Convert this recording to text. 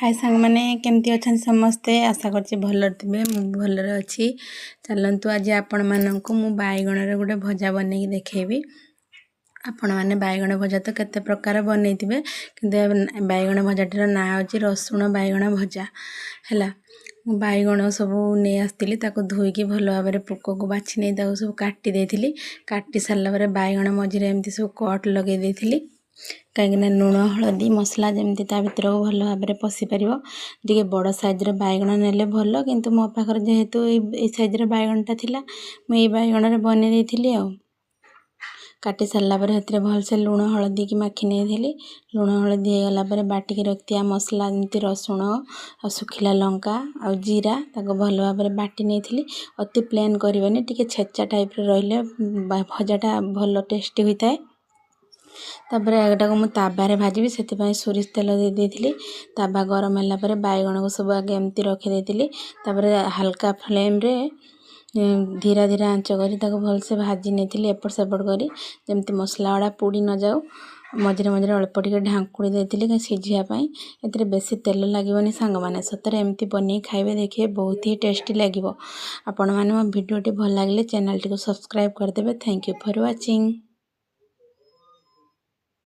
ହାଏ ସାଙ୍ଗମାନେ, କେମିତି ଅଛନ୍ତି ସମସ୍ତେ? ଆଶା କରୁଛି ଭଲରେ ଥିବେ। ମୁଁ ବି ଭଲରେ ଅଛି। ଚାଲନ୍ତୁ, ଆଜି ଆପଣମାନଙ୍କୁ ମୁଁ ବାଇଗଣରେ ଗୋଟେ ଭଜା ବନେଇକି ଦେଖେଇବି। ଆପଣମାନେ ବାଇଗଣ ଭଜା ତ କେତେ ପ୍ରକାର ବନେଇଥିବେ, କିନ୍ତୁ ବାଇଗଣ ଭଜାଟିର ନାଁ ହେଉଛି ରସୁଣ ବାଇଗଣ ଭଜା। ହେଲା, ମୁଁ ବାଇଗଣ ସବୁ ନେଇ ଆସିଥିଲି। ତାକୁ ଧୋଇକି ଭଲ ଭାବରେ ପୋକକୁ ବାଛି ନେଇ ତାକୁ ସବୁ କାଟି ଦେଇଥିଲି। କାଟି ସାରିଲା ପରେ ବାଇଗଣ ମଝିରେ ଏମିତି ସବୁ କଟ୍ ଲଗେଇ ଦେଇଥିଲି, କାହିଁକିନା ଲୁଣ, ହଳଦୀ, ମସଲା ଯେମିତି ତା ଭିତରକୁ ଭଲ ଭାବରେ ପଶିପାରିବ। ଟିକେ ବଡ଼ ସାଇଜ୍ର ବାଇଗଣ ନେଲେ ଭଲ, କିନ୍ତୁ ମୋ ପାଖରେ ଯେହେତୁ ଏଇ ସାଇଜ୍ର ବାଇଗଣଟା ଥିଲା, ମୁଁ ଏଇ ବାଇଗଣରେ ବନେଇ ଦେଇଥିଲି। ଆଉ କାଟି ସାରିଲା ପରେ ସେଥିରେ ଭଲସେ ଲୁଣ ହଳଦୀକି ମାଖି ନେଇଥିଲି। ଲୁଣ ହଳଦୀ ହେଇଗଲା ପରେ ବାଟିକି ରଖିଥିବା ମସଲା, ଯେମିତି ରସୁଣ ଆଉ ଶୁଖିଲା ଲଙ୍କା ଆଉ ଜିରା, ତାକୁ ଭଲ ଭାବରେ ବାଟି ନେଇଥିଲି। ଅତି ପ୍ଲେନ୍ କରିବେନି, ଟିକେ ଛେଚା ଟାଇପ୍ର ରହିଲେ ଭଜାଟା ଭଲ ଟେଷ୍ଟି ହୋଇଥାଏ। ତାପରେ ଏଟାକୁ ମୁଁ ତାବାରେ ଭାଜିବି, ସେଥିପାଇଁ ସୋରିଷ ତେଲ ଦେଇ ଦେଇଥିଲି। ତାବା ଗରମ ହେଲା ପରେ ବାଇଗଣକୁ ସବୁ ଆଗେ ଏମିତି ରଖିଦେଇଥିଲି। ତାପରେ ହାଲକା ଫ୍ଲେମ୍ରେ ଧୀରେ ଧୀରେ ଆଞ୍ଚ କରି ତାକୁ ଭଲସେ ଭାଜି ନେଇଥିଲି ଏପଟ ସେପଟ କରି, ଯେମିତି ମସଲା ଗୁଡ଼ା ପୋଡ଼ି ନଯାଉ। ମଝିରେ ମଝିରେ ଅଳ୍ପ ଟିକେ ଢାଙ୍କୁଣି ଦେଇଥିଲି ସିଝିବା ପାଇଁ। ଏଥିରେ ବେଶୀ ତେଲ ଲାଗିବନି ସାଙ୍ଗମାନେ। ସତରେ ଏମିତି ବନେଇ ଖାଇବେ, ଦେଖିବେ ବହୁତ ହି ଟେଷ୍ଟି ଲାଗିବ। ଆପଣମାନେ ମୋ ଭିଡ଼ିଓଟି ଭଲ ଲାଗିଲେ ଚ୍ୟାନେଲଟିକୁ ସବସ୍କ୍ରାଇବ୍ କରିଦେବେ। Thank you for watching.